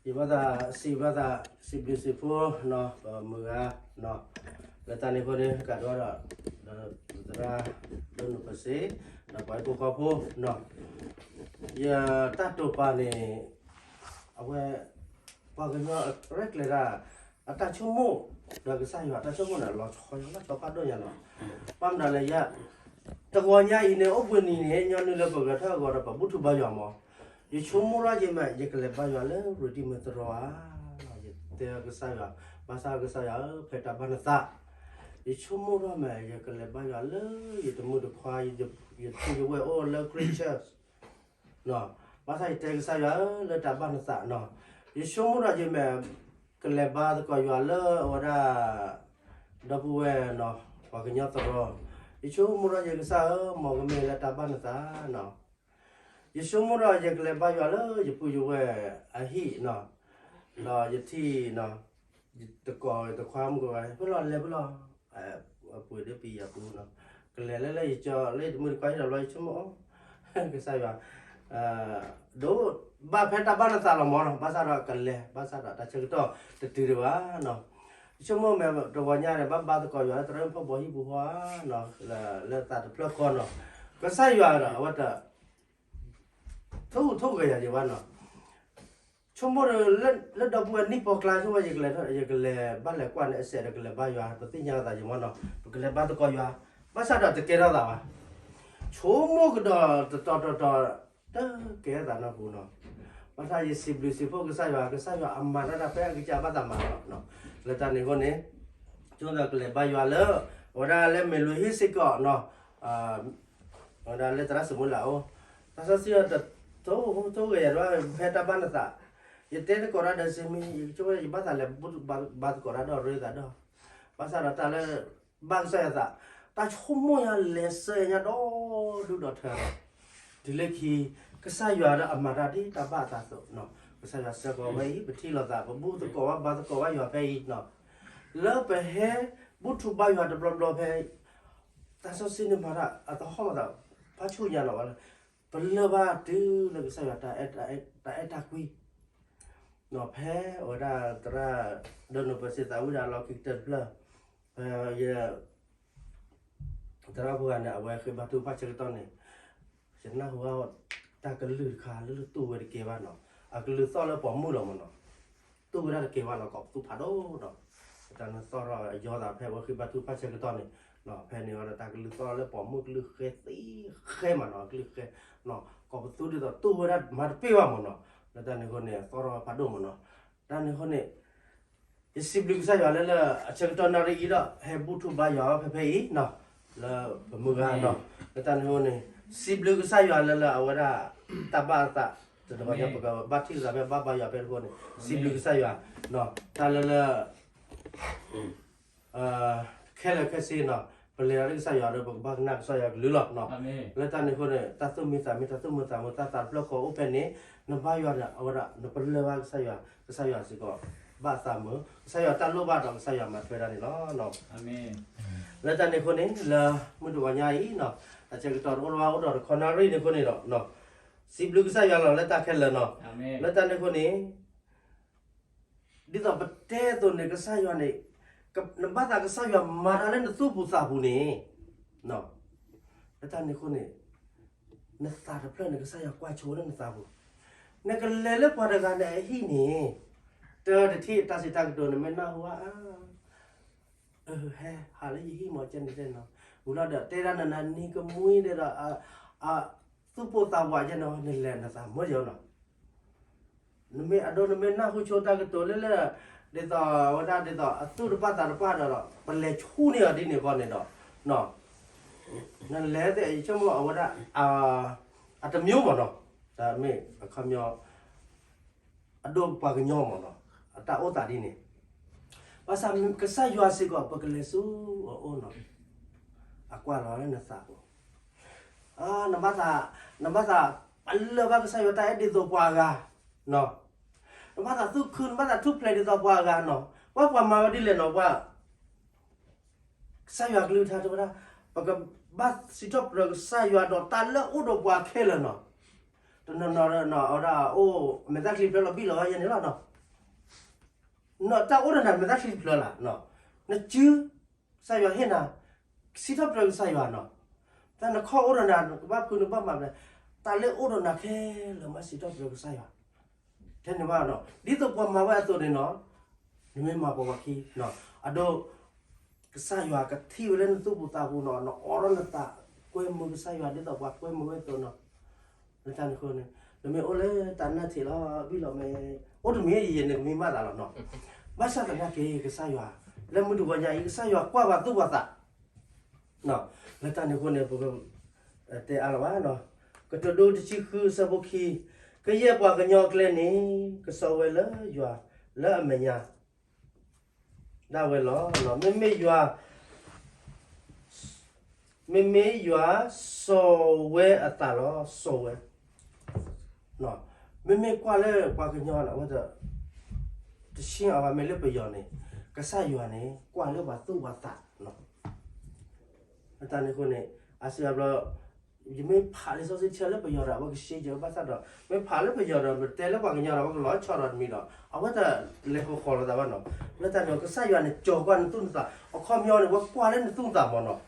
ယဘၣ်သးစံးဘျုးစံးဖှိၣ်နီၤ ပမုၢ်ဂၤနီၤ, လၢတၢ်န့ၣ်အဃိန့ၣ် ကးဒိၣ်ဒီး သရၣ် ဒိၣ်နုာ်ပစ့ ဒီးပှၤဟံၣ်ဖိဃီဖိနီၤ, ယတၢ်တိာ်ပာ်န့ၣ် အဝဲ ပှၤကညီရဲၣ်ကျဲၤတၢ် အတၢ်ဆိကမိၣ် ဒီးကစၢ်ယွၤ တၢ်ဆိကမိၣ်န့ၣ် လီၤဆီယၤ လီၤဆီဖးဒိၣ်ညါလီၤ. ဘၣ်မနုၤလဲၣ် ယ တဂီၤညါအံၤန့ၣ် အိၣ်ဘှံးနံၤန့ၣ် ညီနုၢ်လၢပဂဲၤထၢၣ်အဂီၢ်ဒီး ပဘူၣ်ထူဘါယွၤမး, ယဆိကမိၣ်ထီၣ်က့ၤမး ယကလဲၤဘါယွၤလၢရူၤတံၢ်မုၢ်သရီဧါ, ယတဲကစၢ်ယွၤ, ဘၣ်ဆၣ်ကစၢ်ယွၤဧၢ ဖဲတၢ်ဘၣ်နသး, ယဆိကမိၣ်ထီၣ်မး ယကလဲၤဘါယွၤလၢယတမုၢ်တခွါ ယထံယဝဲၢ်အိၣ်လၢ Christian ဘၣ်ဆၣ်ယတဲကစၢ်ယွၤဧၢ လၢတၢ်ဘၣ်နသးနီၤ, ယဆိကမိၣ်ထီၣ်က့ၤမး ကလဲၤဘါသကိးယွၤလၢအဝဲဒၣ် ဒီပုၢ်ဝဲၢ်နီၤ ပှၤကညီသရီ, ယဆိကမိၣ်ထီၣ်ယကစၢ်ဧၢ မ်ကမ့ၢ်လၢတၢ်ဘၣ်နသးနီၤ, ယဆိကမိၣ်ထီၣ်ယကလဲၤဘါယွၤလၢယပုၢ်ယဝဲၢ်အဟံၣ်နီၤ, ဒီးယထံၣ် တကိးတခွါမုၢ်ကဝဲ ဖဲလီၤလဲၤဖဲလီၤ ပှ့ၤဒ်ပံၤယၤပူၤနီၤ, ကလဲၤလၢလၢယကၠီလၢယတမုၢ်တခွါဟံၣ်ဒီးဘျီ ယဆိကမိၣ်အီၤ ကစၢ်ယွၤ ဒိးဘၣ်ဖဲတၢ်ဘၣ်နသးလီၤမးနီၤ, ဘၣ်ဆၣ်ဒီးကလဲၤ ဘၣ်ဆၣ်ဒီးတၢ်ဆၢကတီၢ်တတုၤဒံးဘၣ်နီၤ, ယဆိကမိၣ်မးတဂီၤညါန့ၣ် ဘၣ်ဘါသကိးယွၤလၢသရၣ်မုၣ်ဖီၣ်ဘီဟံၣ်ပူၤဟီဧါနီၤ, လၢသးတဖျၢၣ်ဃီနီၤ, ကစၢ်ယွၤဒီးအဝဲတ ထိၣ်ဟူးထိၣ်ဂဲၤယၤဒံးဘၣ်နီၤ, ဆိကမိၣ်လၢဒီပုၢ်ဝဲၢ်နံၣ်ပီကျါ ဆိကမိၣ်ယကလဲၤ ယကလဲၤဘၣ်လဲၤကွၢ်န့ၣ်အစဲးဒီးကလဲၤဘါယွၤ ပသ့ၣ်ညါသးယမီၢ်နီၤ ပကလဲၤဘါသကိးယွၤ, ဘၣ်ဆၣ်ဒီးတကဲထီၣ်သးဘၣ်, ဆိကမိၣ်ကဒီးတတီၤတတီၤ တကဲထီၣ်သးနီတပူၤနီၤ, ဘၣ်ဆၣ်ယစံးဘျုးစံးဖှိၣ်ကစၢ်ယွၤ ကစၢ်ယွၤအမၤတၢ်တၢ်ဖဲအကစၢ်ဘၣ်သးမၤလီၤ, လၢတၢ်န့ၣ်အဃိန့ၣ် ဆိကမိၣ်ကလဲၤဘါယွၤလၢ အဝဲဒၣ်လၢမ့ၢ်လွံၢ်ဟံၣ်စ့ၢ်ကီးနီၤ အဝဲဒၣ်လၢသရၣ်စမူလးအိၣ်, တၢ်စီဆှံအီၤတထိၣ်ဟူးထိၣ်ဂဲၤယၤဒံးဘၣ် ဖဲတၢ်ဘၣ်နသး, ယတဲသကိးတၢ်ဒီးစ့မံၤ ယကဆိကမိၣ် ယဘၣ်သးလဲၤဘါသကိးတၢ်ဒီးရ့သးဒီး, ဘၣ်ဆၣ်ဒီးတၢ်လၢ ဘၣ်ကစၢ်ယွၤသး, တၢ်ဆိကမိၣ်ညါလဲၤစၢၤညါဒီဒူၣ်ဒီထၢ, တုၤလၢခံ ကစၢ်ယွၤဒီးအမၤတၢ်ဒ်တၢ်ဘၣ်အသးအသိးနီၤ, ကစၢ်ယွၤဆှၢကီးဝဲအံၤ ပထံၣ်လိာ်သး ပဘူၣ်သကိးဘၣ်ဘါသကိးဘၣ်ယွၤဖဲအံၤနီၤ, လၢပဟဲဘူၣ်ထူဘါယွၤတဘျီဘျီဖဲ တၢ်စီဆှံန့ၣ်မၤတၢ်အသဟီၣ်မးသး ဖးဆူၣ်ညါနီၤဝဲလၢ ပလၢၢ်ဘၣ်တုၤလၢကစၢ်ယွၤတၢ်အဲၣ်တၢ်ကွံ ဖဲအဝဲဒၣ်သရၣ် ဒီးနုာ်ပစံးသးဝံၣ်ဒီးလီၢ်ခံကတၢၢ်တဖျၢၣ်, ဖဲယ သရၣ်ဖိဂၤန့ၣ် အဝဲဃ့ဘါထုကဖၣ်ဆၢကတီၢ်န့ၣ်, ယနၢ်ဟူဘၣ်တၢ်ကလုၢ်တခါလၢတူၢ်ဝဲတကဲဘၣ်နီၤ, အကလုၢ်သီၣ်လၢပိာ်မုၣ်လီၤမးနီၤ, တူၢ်ဝဲဒၣ်တကဲဘၣ်လီၤ ကိးပသူဖးဒိၣ်နီၤ, တၢ်နသီၣ်ထီၣ်ယီၤသးဖဲအဝဲဃ့ဘါထုကဖၣ်ဆၢကတီၢ်န့ၣ်, ဖဲန့ၣ်ဝဲဒီးတၢ်ကလုၢ်သီၣ်လၢပိာ်မုၣ်ကလုၢ်ဃဲသ့ဃဲမးနီၤ ကလုၢ်ဃဲ, ကိးပသူဒ်သိးတူၢ်ဝဲဒၣ်မၤတပ့ၢ်ဘၣ်မးနီၤ, လၢတၢ်န့ၣ်အဃိန့ၣ် သီၣ်ထီၣ်ဖးဒိၣ်မးနီၤ, တၢ်န့ၣ်အဃိန့ၣ် ယစံးဘျုးကစၢ်ယွၤလၢလၢအဆၢကတီၢ်နၣ်ရံၣ်အံၤဒီး ဟဲဘူၣ်ထူဘါယွၤဖဲဖဲအံၤနီၤ, လၢပမုၢ်ဂၤနီၤ, လၢတၢ်န့ၣ်အဃိန့ၣ် စံးဘျုးကစၢ်ယွၤလၢလၢအဝဲဒၣ် တၢ်ဘၣ်အသး တနံၤဘၣ်ညီ ပကဘၣ်ထံၣ်လိာ်သးဖဲဘါဘါယွၤဖဲတဃိန့ၣ် စံးဘျုးကစၢ်ယွၤနီၤ, တၢ်လၢလၢ ခဲလၢာ်ခဲဆ့နီၤ, ပလဲၤဒီးကစၢ်ယွၤဒီး ပကဘၣ်ကနၣ်ကစၢ်ယွၤကလုၢ်လီၤနီၤ, လၢတၢ်န့ၣ်အဃိန့ၣ် တၢ်သူၣ်မံသးမံ တၢ်သူၣ်မံသးမုာ် တၢ်သးတဖျၢၣ်ဃီအိၣ်ဖဲန့ၣ်, နဘါယွၤဒီး အဝဲဒၣ် နပလၢၢ်ဘၣ်ကစၢ်ယွၤ, ကစၢ်ယွၤစ့ၢ်ကီး ဘၣ်သးမုာ် ကစၢ်ယွၤတၢ်လိၣ်ဘၣ်ဒီး ကစၢ်ယွၤမၤထွဲဒၣ်န့ၣ်လီၤ. လၢတၢ်န့ၣ်အဃိန့ၣ် လၢမုၢ်တဂီၤညါအံၤနီၤ, အဆၢကတီၢ်တအိၣ်လၢၤဘၣ်အိၣ်ဒီးတခီနၣ်ရံၣ်န့ၣ်အဃိန့ၣ်ဒီး စံးဘျုးကစၢ်ယွၤလီၤလၢတၢ်ခဲလၢာ်နီၤ, လၢတၢ်န့ၣ်အဃိန့ၣ် ဒ်သိးပတဲအသိးန့ၣ် ကစၢ်ယွၤန့ၣ် နဘၣ်သးကစၢ်ယွၤမၤတၢ်လၢနသူၣ်ပူၤသးပူၤန့ၣ်, လၢတၢ်န့ၣ်အဃိန့ၣ် နသးတဖျၢၣ်န့ၣ် ကစၢ်ယွၤကွၢ်ဆိလၢနသးပူၤ, နကလဲၤလၢပှၤတဂၤန့ၣ်အဟံၣ်န့ၣ်, တၢ်တထံၣ်တၢ်စံးတၢ်ကတိၤန့ၣ် မ့ၢ်နၢ်ဟူဘၣ် အၢ ဟဲဟးလၢယဟံၣ်မး ကဲန့ၣ်တဲနီၤ, ဝံၤလီၤဒီးတဲဒၣ်နၤနၤနံၤကမှံဒီး အသူၣ်ပိၢ်သးဝးကဲနီၤ နလဲၤနသးမုာ်ယီၤနီၤ, နမ့ၢ်အဒိ နမ့ၢ်နၢ်ဟူဆိတၢ်ကတိၤလၢလၢ ဒ်သိးဝဲဒၣ်ဒ်သိးအသူၣ်တပၣ်သးတပၣ်ဒီး ပလဲၤဆူန့ၢ်အီၤဒ်န့ၣ်အဂီၢ်န့ၣ်ဒီး နလဲၤသ့ၣ် ယဆိကမိၣ်အဝဲဒၣ် အတမျိုးမးနီၤ, တၢ်မ့ၢ်အခီပညီ အဒိပှၤကညီမးနီၤ, အတၢ်အိၣ်သးဒ်န့ၣ်, ဘၣ်ဆၣ်ကစၢ်ယွၤစ့ၢ်ကီး ပကလဲၤဆူအအိၣ်နီၤ, အကွၢ်လီၤလၢနသးပူၤ နဘၣ်သး နဘၣ်သး ပလၢၢ်ဘၣ်ကစၢ်ယွၤတၢ်အဲၣ်ဒ်သိးပှၤအဂၤနီၤ, နဘၣ်သးသူၣ်ခု နဘၣ်သးထူၣ်ဖျဲးဒ်သိးပှၤအဂၤနီၤ, ပှၤပှၤမၤဝဲဒ်လဲၣ်နီၤ ပှၤ ကစၢ်ယွၤကလုၢ်ကထါတဲဝဲဒၣ် ပကဘၣ်စံးထီၣ်ပတြၢၤကစၢ်ယွၤဒီးတၢ်လၢအိၣ်ဒီးပှၤခဲလၢာ်နီၤ, တနီၤနီၤဒီးနီၤ အဝဲဒၣ်အိၣ်မဲာ်သၣ်ချံဖျၢလီၤဘံၣ်လီၤဝဲယဲန့ၣ်လီၤနီၤ, တၢ်အိၣ်ဒီးနၤမ့ၢ်တၢ်ချံတဖျၢၣ်လၢ်နီၤ, နစု ကစၢ်ယွၤဟ့ၣ်နၤ, စံးထီၣ်ပတြၢၤကစၢ်ယွၤနီၤ, တၢ်နခီၣ်အိၣ်ဒီးနၤ နကဘၣ်ဖုးနဘၣ်မၤဘျဲ, တၢ်လၢအိၣ်ဒီးနၤခဲလၢာ်မး စံးထီၣ်ပတြၢၤကစၢ်ယွၤ, ထဲန့ၣ်ဘၣ်နီၤ ဒ်သိးပှၤမၤဝဲအသိးန့ၣ်နီၤ, နမ့ၢ်မၤပိာ်ပှၤခံနီၤ, အဒိ ကစၢ်ယွၤကထံၣ်ဝဲလၢနသူၣ်ပူၤသးပူၤနီၤ, နအိးထီၣ်နသး ကွဲမုာ်ကစၢ်ယွၤဒ်သိးပှၤကွဲမုာ်ဝဲအသိးနီၤ, လၢတၢ်န့ၣ်အဃိန့ၣ် နမ့ၢ်အိၣ်လၢတၢ်နၢ်ထံးလီၤ ဘံၣ်လီၤမဲာ်, အိၣ်တမံၤယံာ်ယံာ် နကမံမၣ်သးလီၤနီၤ, ဘၣ်ဆၣ်သနာ်က့ ကစၢ်ယွၤ လၢမုၢ်တဂီၤညါအံၤ ကစၢ်ယွၤကွၢ်ပှၤသူၣ်ပှၤသး လၢတၢ်န့ၣ်အဃိန့ၣ် ပကတဲအါလီၤဘၣ်နီၤ, ကတိၤဒိတဆံဃုအဆၢဖိခံ, ကယဲၢ်ပှၤကညီအကျဲန့ၣ် ကစီၣ်ဝဲလၢယွၤ လၢအမဲာ်ညါ ဒၣ်ဝဲလီၤ. မ့မ့ၢ်ယွၤ မ့မ့ၢ်ယွၤ စီၤဝဲအသးလီၤ, စီၤဝဲ, မ့မ့ၢ်ကွၢ်လၢပှၤကညီန့ၣ် အဝဲ တဆံအဝဲမ့ၢ်လၢပယီၤန့ၣ် ကစၢ်ယွၤန့ၣ် ကွၢ်လၢပှၤသူၣ်ပှၤသး လၢတၢ်န့ၣ်အဃိန့ၣ် အါစုအါဘျီ ယမ့ၢ်ဖးလံာ်စီဆှံဆဲးလၢပယီၤဒီး အဝဲကရှဲကၢဘၣ်ဆၣ်ဒီး မ့ၢ်ဖးလၢပယီၤဒီး မ့ၢ်တဲလၢပှၤကညီဒီး အဝဲကလီၤဆီဒီးတမံၤဒီး အဝဲတလဲၤဃီဃီလိာ်သးဘၣ်နီၤ. လၢတၢ်န့ၣ် ကစၢ်ယွၤန့ၣ် ကၠီၤကွၢ်နသူၣ်နသး, အခီပညီန့ၣ် အဝဲကွၢ်လၢနသူၣ်နသးမ့ၢ်နီၤ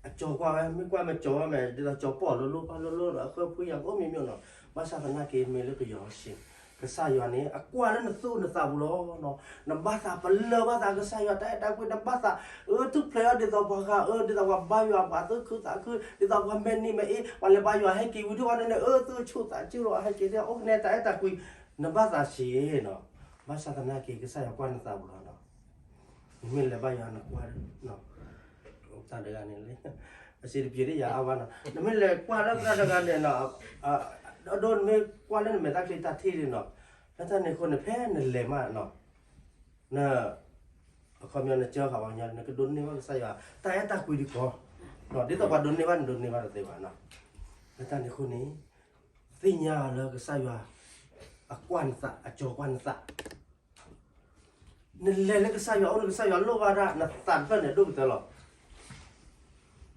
အကၠီၤကွၢ်ဝဲ, မ့ၢ်ကွၢ်မ့ၢ်ကၠီၤဝဲမ့ၢ် ဒ်သိးကၠီၤပီၢ်လိၤလိၤ ပၢ်လိၤလိၤဒီး အဃၢဖှံယၤကအိၣ်မံၤမံၤနီၤ. ဘၣ်ဆၣ်သနာ်က့ မ့ၢ်လၢပယီၤဆ့ၣ် ကစၢ်ယွၤန့ၣ် အကွၢ်လၢနသူၣ်နသးပူၤလီၤ. နဘၣ်သးပလၢၢ်ဘၣ်သးကစၢ်ယွၤ တၢ်အဲၣ်တၢ်ကွံ နဘၣ်သး အၢ ထူၣ်ဖျဲးအီၤဒ်သိးပှၤဂၤ အၢ ဒ်သိးပှၤဘါယွၤ ပှၤသူၣ်ခုသးခု ဒ်သိးပှၤမဲာ်နံၤမဲာ်အ့ ပှၤလဲၤဘါယွၤဟဲက့ၤဝံၤဒ်အီၤန့ၣ် အၢ သုဆိၣ်သးစုလီၤ ဟဲက့ၤဒ်အအိၣ်ကနဲတၢ်အဲၣ်တၢ်ကွံ နဘၣ်သးဆ့ၣ်နီၤ. ဘၣ်ဆၣ်သနာ်က့ ကစၢ်ယွၤကွၢ်နသးပူၤလီၤနီၤ. နမ့ၢ်လဲၤဘါယွၤနကွၢ် တၢ်တဂၤန့ၣ် အစံးတပျ့ၤဒ်ယၤအါဝါနီၤ နမ့ၢ်လဲၤကွၢ်လၢတၢ်တဂၤန့ၣ်နီၤ အဒိနမ့ၢ်ကွၢ်လၢနမဲာ်တၢ်ချံတၢ်ထံၣ်န့ၣ်နီၤ လၢတၢ်န့ၣ်အဃိန့ၣ် ဖဲနလဲၤမးနီၤ န အခီပညီနကၢဃာ်ပှၤကညီ နကဒိးန့ၢ်ဘၣ်ကစၢ်ယွၤ တၢ်အဲၣ်တၢ်ကွံဒံးကီး ဒ်သိးပှၤဒိးန့ၢ်ဘၣ် နဒိးန့ၢ်ဘၣ်တသ့ဘၣ်နီၤ. လၢတၢ်န့ၣ်အဃိန့ၣ် သ့ၣ်ညါလၢကစၢ်ယွၤ အကွၢ်နသး အကၠီၤကွၢ်နသး နလဲၤလၢကစၢ်ယွၤအိၣ်န့ၣ် ကစၢ်ယွၤလိၣ်ဘၣ်ဒၣ် နသးတဖျၢၣ်န့ၣ်ဒိၣ်ကတၢၢ်လီၤ.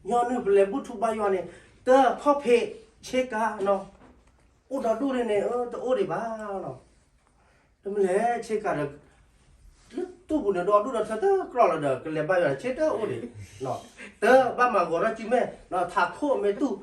ညီနုၢ်ပလဲၤဘူၣ်ထူဘါယွၤန့ၣ် တၢ်ခီၣ်ဖံးဆ့ကၤနီၤ အိၣ်ဒီးဒူၣ်န့ၣ်န့ၣ် တအိၣ်ဒံးဘၣ်နီၤ. တမ့ၢ်လဲၤဆ့ကၤဒီး လၢတူၢ်ပူၤန့ၣ် ဒီးဒူၣ်ဒီးထၢတကြၢးလီၤဒီး ကလဲၤဘါယွၤဆ့တအိၣ်ဒံး တၢ်ဘၣ်မၤဂီၤထီၣ်စုမဲာ် ထးခိၣ်မ့ၢ်တူၢ်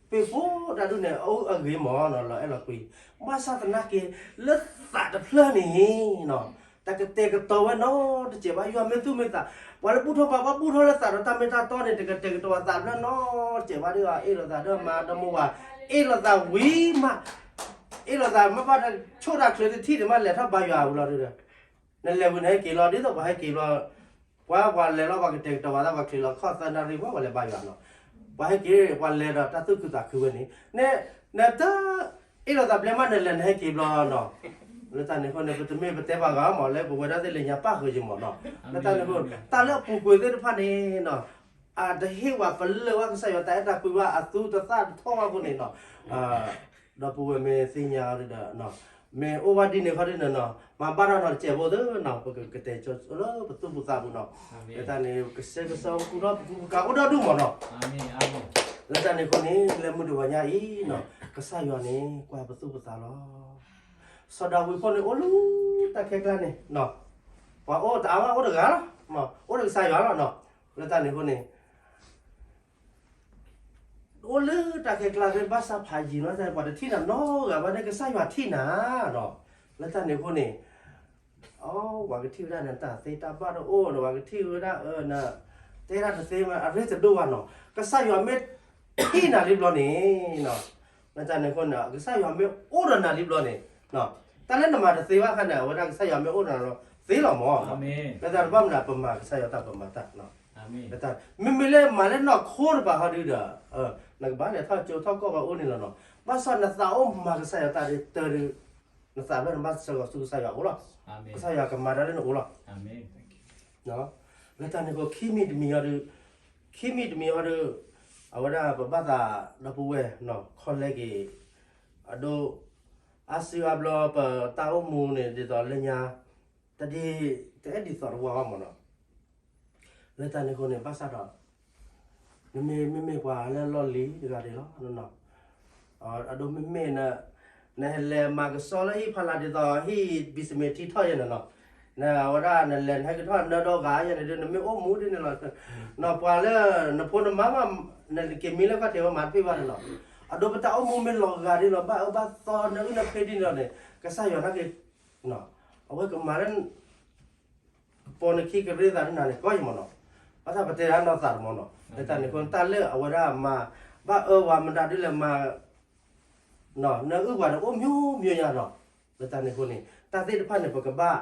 ပ့ၤဖိတၢ်ဒူၣ်န့ၣ် အအိၣ်အဂ့ၤမးနီၤ လီၤအဲၣ်လီၤကွံ ဘၣ်ဆၣ်သနာ်က့ လၢသးတဖျၢၣ်န့ၣ်နီၤ တၢ်ကတဲာ်ကတီၤဝဲနီတစဲးဘၣ် ယွၤမ့ၢ်သူၣ်မ့ၢ်သး ပှၤလၢဘူၣ်ထီၣ်ဘါ ပှၤဘူၣ်ထီၣ်လၢသးဒီးတၢ်မ့ၢ်တၢ်တီန့ၣ် တကတဲာ်ကတီၤအသးတဖျၢၣ်နီတစဲးဘၣ်ဒီး အ့ၣ်လိာ်သးဒီးမါဒီးမိၢ်ဝၤ အ့ၣ်လိာ်သးဝံၤမး အ့ၣ်လိာ်သးမ့ၢ်ဘၣ်တၢ်ဆိၣ်တၢ်ချၢတထံၣ်န့ၣ် မ့ၢ်လဲၤထီၣ်ဘါယွၤဝံၤလီၤဒီး နလဲၤဝံၤနဟဲက့ၤလီၤ ဒ်သိးပှၤဟဲက့ၤလီၤ ပှၤပှၤလဲၤလီၤ ပှၤကတဲာ်ကတီၤပှၤသး ပှၤချ့လီၤခီၣ်သၢနၣ်ရံၣ် ပှၤပှၤလဲၤဘါယွၤနီၤ ပှၤဟဲက့ၤ ပှၤလဲၤဒီးတၢ်သူၣ်ခုသးခုဝဲန့ၣ် န နတ အ့ၣ်လိာ်သးဘျဲမး နလဲၤနဟဲက့ၤဘျီနီၤ လၢတၢ်န့ၣ်အဃိန့ၣ် ပတမ့ၢ်ပတဲပှၤဂၤမး လၢပဝဲဒၣ်သ့ၣ်လၢညါပၣ်ဃုာ်ယမးနီၤ လၢတၢ်န့ၣ်အဃိ တၢ်လၢအပူၤကွံာ်သ့ၣ်တဖၣ်န့ၣ်နီၤ အတဟ့ၣ်ဝဲပလၢၢ်ဝဲကစၢ်ယွၤ တၢ်အဲၣ်တၢ်ကွံဝဲ အသူတသၣ်တထီၣ်ဝဲအဃိန့ၣ်နီၤ ဒီပုၢ်ဝဲၢ်မ့ၢ်သ့ၣ်ညါအီၤဒီး မ့ၢ်အိၣ်ဘၣ်ဒ်န့ၣ်ခီဒ်န့ၣ်နီၤ မၤဘၣ်တၢ်နီၤတစဲးဖိသ့နီၤ ပကကတဲာ်ကတီၤလၢပသူၣ်ပူၤသးပူၤနီၤ လၢတၢ်န့ၣ် ကစဲးကစီပူၤဒီးပကူပကၤအိၣ်ဒီဒူၣ်မးနီၤ လၢတၢ်န့ၣ်အဃိန့ၣ် လၢမုၢ်တဂီၤညါအံၤနီၤ ကစၢ်ယွၤန့ၣ် ကွၢ်ပသူၣ်ပသးလီၤ စီၤဒၤဝံးဖိန့ၣ် အိၣ်လၢတၢ်ခဲကျါန့ၣ်နီၤ ပှၤအိၣ်တအါဘၣ် အိၣ်တဂၤလီၤ အိၣ်ဒီးကစၢ်ယွၤလီၤနီၤ လၢတၢ်န့ၣ်အဃိန့ၣ် အိၣ်လၢတၢ်ခဲကျါ ဘၣ်ဆၣ်ဖးယံာ်နီၤ ပှၤတထံၣ်နၤနီတဂၤဘၣ်န့ၣ် ကစၢ်ယွၤထံၣ်နၤနီၤ လၢတၢ်န့ၣ်အဃိန့ၣ် အ ပှၤကထံၣ်ဝဲဒၣ်နတၢ်သ့တၢ်ဘၣ်တအိၣ်ဒီး ပှၤကထံၣ်ဝဲဒၣ် နတဲဒၣ်တသ့မး အရ့တဒိၣ်ဘၣ်နီၤ ကစၢ်ယွၤမ့ၢ်ထံၣ်နၤလံဘျီန့ၣ်နီၤ လၢတၢ်န့ၣ်အဃိန့ၣ် ကစၢ်ယွၤမ့ၢ်အိၣ်ဒီးနၤလံဘျီန့ၣ် တၢ်လၢနမၤတသ့ဘၣ်အခါန့ၣ် အဝဲဒၣ်ကစၢ်ယွၤမ့ၢ်အိၣ်ဒီးနၤလီၤသ့လီၤမး လၢတၢ်တဘၣ်မနုၤ ပမၤကစၢ်ယွၤတၢ်ပမၤတၢ် မ့မ့ၢ်လၢမၤလၢနီၢ်ခိတပၤဟီဒုဒီး နကဘၣ်လဲၤထီၣ်ကၠိထီၣ်ကီၢ်ပှၤအိၣ်န့ၣ်လီၤနီၤ ဘၣ်ဆၣ်နသးအိၣ်မၤကစၢ်ယွၤတၢ်ဒ်တၢ်ဒု နသးဘျၢၣ်နဘၣ်စၢၤဂီၤဆူကစၢ်ယွၤအအိၣ်လီၤ ကစၢ်ယွၤကမၤတၢ်လၢနအိၣ်လီၤ လၢတၢ်န့ၣ်အဃိ ခံမံၤတမံၤအီၤဒု ခံမံၤတမံၤအီၤဒု အဝဲဒၣ်ပဘၣ်သးဒီပုၢ်ဝဲၢ် ခီလဲက့ၤ အဒိ အါစုအါဘျီပတၢ်အိၣ်မူန့ၣ် ဒ်သိးလၢညါ တဒ် တအဲၣ်ဒ်သိးတဝါဘၣ်မးနီၤ လၢတၢ်န့ၣ်အဃိန့ၣ် ဘၣ်ဆၣ်ဒီး နမ့ၢ်မ့မ့ၢ်ပှၤလၢလီၢ်လံၤတဂၤဒံးလီၤ အဒိမ့မ့ၢ်န နဟဲလဲၤမၤကဆှီလၢဟံၣ်ဖီလာ်ဒ်သိး ဟံၣ်ဘံၣ်စမ့ၣ်ထံထီၣ်ယဲန့ၣ်နီၤ, နအဝဲဒၣ်နလဲၤနဟဲကထီၣ်နၢဒီဂၤယဲန့ၣ်ဒုး နမ့ၢ်အိၣ်မူဒ်န့ၣ်လီၤ. နီၤ ပှၤလၢနဖိနမါမး နက့ၤမံလၢခီၣ်ထံးဝဲမၤတပ့ၢ်ဘၣ်န့ၣ်လီၤ. အဒိပတၢ်အိၣ်မူမ့ၢ်လီၤဂာ်ဒ်လီၤ ဘၣ်အၢဘၣ်သီနအုၣ်နဖဲဒ်န့ၣ်လီၤန့ၣ် ကစၢ်ယွၤနာ်က့ၤ အဝဲကမၤလၢ ပိာ်နခံကရ့သးတနၤန့ၣ် ကီယမၢ်နီၤ, ဘၣ်ဆၣ်ပတဲဒၣ်နီၢ်သးတမၢ်နီၤ, လၢတၢ်န့ၣ်အဃိ တၢ်လၢအဝဲဒၣ်မၤ ဘၣ်အၢဝဲမတၤဒ်လဲၣ်မၤ နအုၣ်ပှၤန့ၣ် အိၣ်မျိုးမျိုးညါနီၤ, လၢတၢ်န့ၣ်အဃိန့ၣ် တၢ်သ့ၣ်တဖၣ်န့ၣ် ပကဘၣ်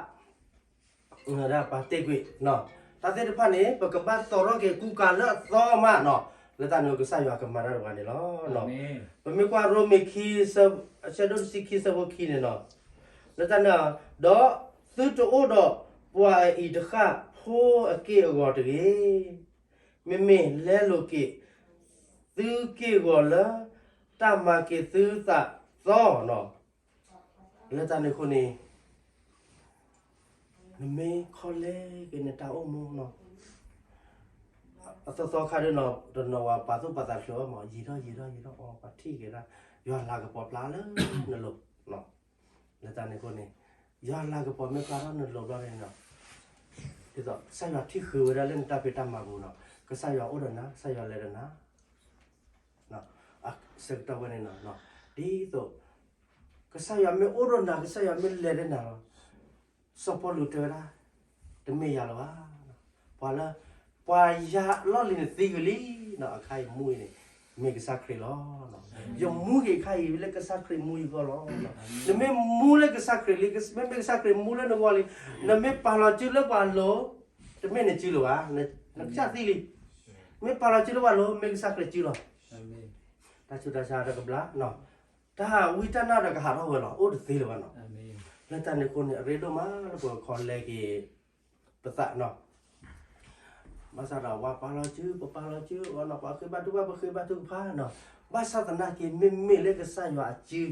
ဒၣ်ပာ်တ့ၢ်ကွံာ်နီၤ, တၢ်သ့ၣ်တဖၣ်န့ၣ် ပကဘၣ်သီထီၣ်က့ၤကူကၤလၢအသီမးနီၤ, လၢတၢ်န့ၣ်ကစၢ်ယွၤကမၤတၢ်တဝၤန့ၣ်လီၤ. ပမ့ၢ်ကွၢ်ရိမ့ၤခံ ဆၢဒိၣ်တဆံခံဆၢဖိခံန့ၣ်နီၤ, လၢတၢ်န့ၣ် ဒီးသုတအိၣ်ဒီးပှၤအအံၤတဃၣ်ဖိအက့ၢ်အဂီၤတဂ့ၤ, မ့မ့ၢ်လဲလိာ်က့ၤ သုက့ၢ်ဂီၤလၢ တၢ်မၤက့ၤသုသးသီနီၤ, လၢတၢ်န့ၣ်အဃိန့ၣ် နမ့ၢ်ခီလဲက့ၤနတၢ်အိၣ်မူနီၤ, အသီသီခါဒ်နီၤ တနီၤဝဲပာ်သူၣ်ပာ်သးချုးအီၤမး ယံာ်ထီၣ်ယံာ်ထီၣ်ယံာ်ထီၣ်အီၤ ပှၤထံၣ်က့ၤဒၣ် ယွၤလၤကပီၤဖျါလၢနလိၤ, လၢတၢ်န့ၣ်အဃိန့ၣ် ယွၤလၤကပီၤမ့ၢ်ဖျါထီၣ်နလိၤဘျီန့ၣ်နီၤ, ဒ်သိးကစၢ်ယွၤထံၣ်ဃုာ်ဝဲဒၣ်လၢနတၢ်ဖံးတၢ်မၤပူၤနီၤ, ကစၢ်ယွၤအိၣ်ဒီးနၤ ကစၢ်ယွၤလဲၤဒီးနၤ ဆၢကတီၢ်ဝဲန့ၣ်နီၤ, ဒ်သိး ကစၢ်ယွၤမ့ၢ်အိၣ်ဒီးနၤ ကစၢ်ယွၤမ့ၢ်လဲၤဒီးနၤလီၤ, စီၤပီလူးတဲဝဲဒၣ် တမ့ၢ်ယၤလၢၤဘၣ်, ပှၤလၢ ပှၤယၤလီၢ်လံၤနသံကွံာ်လံနီၤ, အခါအံၤမူအံၤန့ၣ် မ့ၢ်ကစၢ်ခရံာ်လီၤ. ယမူက့ၤအခါအံၤလၢကစၢ်ခရံာ်မူယဂီၢ်လီၤ. နမ့ၢ်မူလၢကစၢ်ခရံာ်လံ, မ့မ့ၢ်ကစၢ်ခရံာ်မူလၢနဂီၢ်လံ, နမ့ၢ်ပာ်လီၤစုလၢပှၤလိၤ, တမ့ၢ်နစုလၢၤဘၣ်, နကစၢ်သံလံ. မ့ၢ်ပာ်လီၤစုလၢပှၤလိၤ မ့ၢ်ကစၢ်ခရံာ်စုလီၤ. တၢ်ဆူးတၢ်ဆါတကဘျါ, တၢ်ဝံတၢ်နၢ်ဒီးကဟးထီၣ်ဝဲလီၤ, အိၣ်တသ့လၢၤဘၣ်နီၤ. လၢတၢ်န့ၣ်အဃိန့ၣ် အရ့ဒိၣ်မးလၢပကခီလဲက့ၤပသးနီၤ. ဘၣ်ဆၣ်ဒီးပှၤပာ်လီၤစု ပပာ်လီၤစု ပှၤဃ့ဘါထုကဖၣ် ပဃ့ဘါထုကဖၣ်နီၤ. ဘၣ်ဆၣ်သနာ်က့ မ့မ့ၢ်လၢကစၢ်ယွၤအစု,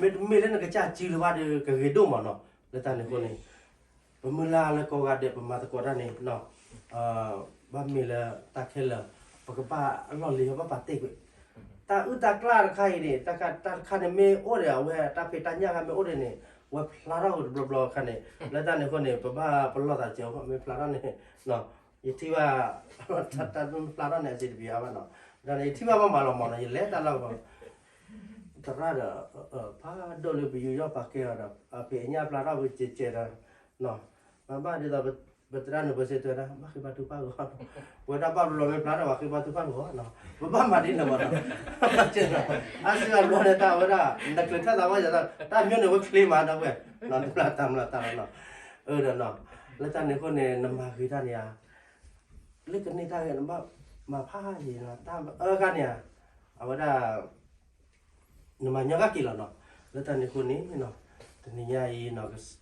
မ့တမ့ၢ်လၢနကစၢ်စုလၢၤဘၣ်ဒီး ကဂ့ၤဒိၣ်မးနီၤ. လၢတၢ်န့ၣ်အဃိန့ၣ် ပမုၢ်လၢ်လၢကိးဂၤဒဲး ပမၤသကိးတၢ်န့ၣ် ဘၣ်မ့ၢ်လၢတၢ်ခဲလၢာ် ပကဘၣ်အလီၢ်လံၤ ဘၣ်ပာ်တ့ၢ်ကွံာ် တၢ်အုၣ်တၢ်ကျၢ်တခါအံၤန့ၣ် တၢ်တခါန့ၣ်မ့ၢ်အိၣ်ဒီး အဝဲတၢ်ဖံးတၢ်ညၣ်ခါမ့ၢ်အိၣ်ဒီးန့ၣ် ဝဲဖျါထီၣ်ဝဲတဘျီဘျီခါန့ၣ် လၢတၢ်န့ၣ်အဃိန့ၣ် ပဘၣ်ပလီၢ်သးစဲးအဃိ မ့ၢ်ဖျါထီၣ်န့ၣ် ယထံၣ်ဘၣ် တၢ်မ့ၢ်ဖျါထီၣ်န့ၣ် အစံးတပျံၤအါဘၣ်နီၤ. ဒီးယထံၣ်ဘၣ်ဘၣ်မးလီၤမးနီၤ ယလဲၤတၢ်လီၢ်ကီး သရၣ်ဒီး ဖးဒိၣ်လၢပယူးယီၣ်ပာ်ကဲအီၤဒီး အဖံးအညၣ်ဖျါထီၣ်ဝဲကဲးကဲးဒီး မ့ၢ်ဘၣ်ဒ်သိး ပသရၣ်န့ၣ် ပစံးတဲဒၣ် ဘၣ်ဃ့ဘါထုကဖၣ်ဂီၤ, ပဝဲဒၣ်ဘၣ်ဘျီမ့ၢ်ဖျါထီၣ် ပှၤဃ့ဘါထုကဖၣ်ဂီၤနီၤ, ပဘၣ်မၤဒ်န့ၣ်မးနီၤ, အါစုအါဘျီန့ၣ် တၢ်ဝဲဒၣ် နချုးထၢၣ်သးဘၣ်ယၤ တၢ်မၠိန့ၣ် ဝဲချ့မးဒီးဝဲ, တဘျါတၢ်မျၢ်တၢ်လီၤနီၤ, အၢဒီးနီၤ, လၢတၢ်န့ၣ်အဃိန့ၣ် နမၤဂ့ၤတၢ်န့ၣ်ဧါ, လၢကန့ၢ်တၢ်ဂ့ၤ နဘၣ်မၤဖးယံၤနီၤ, တၢ်အၢဂၤန့ၣ်ဧါ, အဝဲဒၣ် နမၤညီဂၤက့ၤလီၤနီၤ, လၢတၢ်န့ၣ်အဃိန့ၣ်နီၤ, တနံၤညါအံၤနီၤ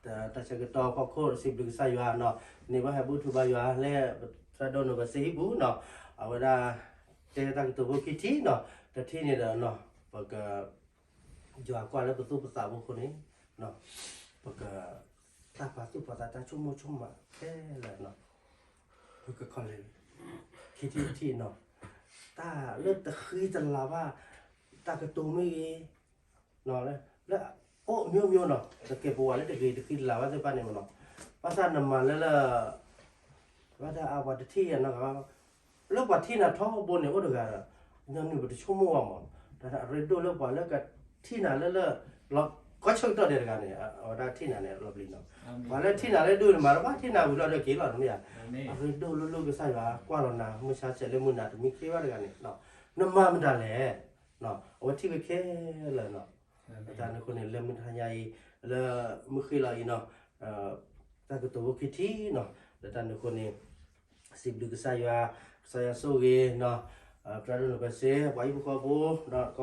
တၢ်ဆၢကတီၢ်ဖီခိၣ်စံးဘျုးကစၢ်ယွၤနီၤ, န့ၢ်ဘၣ်ဟဲဘူၣ်ထီၣ်ဘါယွၤလၢ ပသရၣ်ဒိၣ်န့ၣ် ပစ့ဟံၣ်ပူၤနီၤ, အဝဲဒၣ် တဲတၢ်ကတိၤဖိခံထံၣ်နီၤ, တထံၣ်န့ၣ်ဒီးနီၤ, ပက ယွၤကွၢ်လၢပသူၣ်ပသးဖိအဃိန့ၣ်, ပက တၢ်ပာ်သူၣ်ပာ်သးတၢ်ဆိကမိၣ်ဆိကမးခဲလၢာ်နီၤ, ပကခီလဲၤ ခံထံၣ်တထံၣ်နီၤ, တၢ်လၢတဃံတလၤဘၣ်, တၢ်ကတိၤမ့ၢ်ဂ့ၤ လၢ အိၣ်မျိုးမျိုးနီၤ, တကဲပဝဲလၢတဂ့ၤတဃံတလၤဘၣ်သ့ၣ်တဖၣ်န့ၣ်မးနီၤ, ဘၣ်ဆၣ်နမၤလၢလၢ ဘၣ်တၢ်အါပှၤတထံၣ်ယၤနီၤ, လၢပှၤထံၣ်နၤထီဘိန့ၣ်အိၣ်တဂၤဒီး ညီနုၢ်ပတဆိကမိၣ်ဘၣ်မး, တၢ်အရ့ဒိၣ်လၢပှၤလၢကထံၣ်နၤလၢလၢ လီၤကီဆၢကတီၢ်ဒဲးတဂၤန့ၣ် အဝဲဒၣ်ထံၣ်နၤန့ၣ်လီၤပျံၤနီၤ, ပှၤလၢထံၣ်နၤလၢဒိၣ်န့ၣ်မး တဘၣ်ထံၣ်နၤဝံၤလီၤဒီးက့ၤလီၤတမ့ၢ်ဧါ, အရ့ဒိၣ်လၢလၢကစၢ်ယွၤကွၢ်လီၤနၤမုၢ်ဆါဆဲးလၢမုၢ်နၤတမံၤဃ့ဘၣ်တဂၤန့ၣ်, နမၤမတၤလဲၣ်, အဝဲထံၣ်ဝဲခဲလၢာ်နီၤ, တၢ်န့ၣ်အဃိန့ၣ် လၢမုၢ်တဟါညါအံၤ လၢမုၢ်ဃ့လီၤအံၤနီၤ, တၢ်ကတိၤဖိခံထံၣ်နီၤ, လၢတၢ်န့ၣ်အဃိန့ၣ် စံးဘျုးကစၢ်ယွၤ, ကစၢ်ယွၤဆိၣ်ဂ့ၤနီၤ, သရၣ်ဒိၣ်န့ၣ်ပစ့ ပှၤဟံၣ်ဖိဃီဖိဒီး